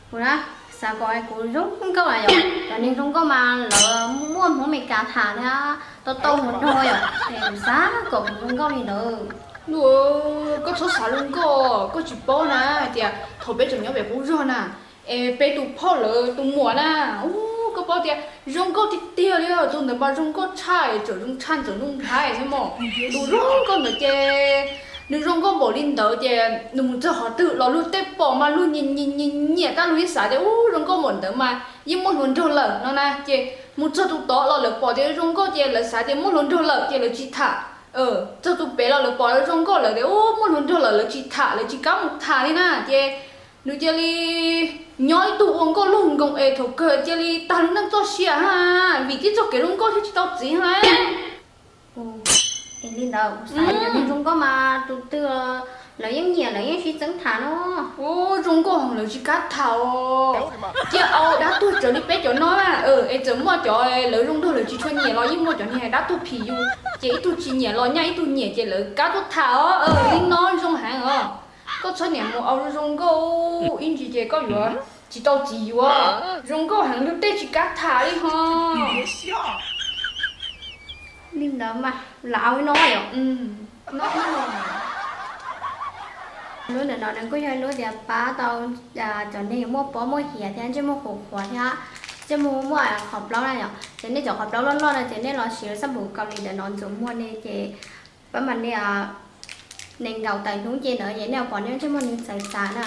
Kuv na, xav kom kuv zoo nkauj na yom, cov neeg zoo nkauj mas lawv muaj Hmoob Amelikas tham thiab tau tau mus nrog yom, es kuv xav kom kuv zoo nkauj li ntawd. Koj txhob xav zoo nkauj, koj tsis paub na, hais tias thaum peb tseem nyob pem qub zog na, es peb tus phauj lawv tus muam na, ub, koj paub tias zoo nkauj tiag tiag li, tus ntawd mas zoo nkauj tshaj, txawm zoo tshaj ntxawm Nuj Nplhaib thiab mos. Tus zoo nkauj ntawd ces nws zoo nkauj npaum li ntawd ces nws mus txog qhov twg los luag tej pom mas luag nyiam nyiam nyiam nyiam tag, luag yeej xav tias ub zoo nkauj npaum ntawd mas yeej muaj hluas nraug lawm no na. Ces mus txog tus tod los lawv pom tias zoo nkauj ces lawv xav tias muaj hluas nraug lawm ces lawv tsis tham. Txog tus pem los lawv pom zoo nkauj lawv tias ub muaj hluas nraug lawm lawv tsis tham, lawv tsis kam mus tham li na. Ces nws cia li nyob ib tug ua nkauj luaj nkoos es thaum kawg cia li tag lub neej txoj sia ha, vim tib txoj kev zoo nkauj thiaj tsis tau txiv ha. Es li ntawd kuv xav yog zoo nkauj mas tus twg lawv yeej nyiam lawv yeej sib txeeb tham no. Ub, zoo nkauj lawv tsis kam tham os. Cia au dab tuag raws li peb cov no na, es txawm muaj cov lawv zoo nraug lawv tsis tshua nyiam los yeej muaj cov niag dab tuag phim yus, ces ib tug tsis nyiam los nyaj ib tug nyiam ces lawv kam tuaj tham os. Li no zoo heev os. Koj txhob niam mus au zoo nkauj ib ntsis ces koj yuav tsis tau txiv yuav. Zoo nkauj heev luag tej tsis kam tham li ho. Li ntawd mas lam au li no yom. Lub ntawm no nws kuj yog lub tias pab tau cov neeg muaj pob muaj hiav thiab ntsej muag qhuav qhuav thiab ntsej muag muaj qhov plaub na yom. Ces nej cov qhov plaub loj loj no ces nej los siv xab npum Kaus Lim ntawm no ntxuav muag ne ces pab mam li nees nkaum tawm hnub ces ntawd ces nej pom nej ntsej muag nws txawv txav na.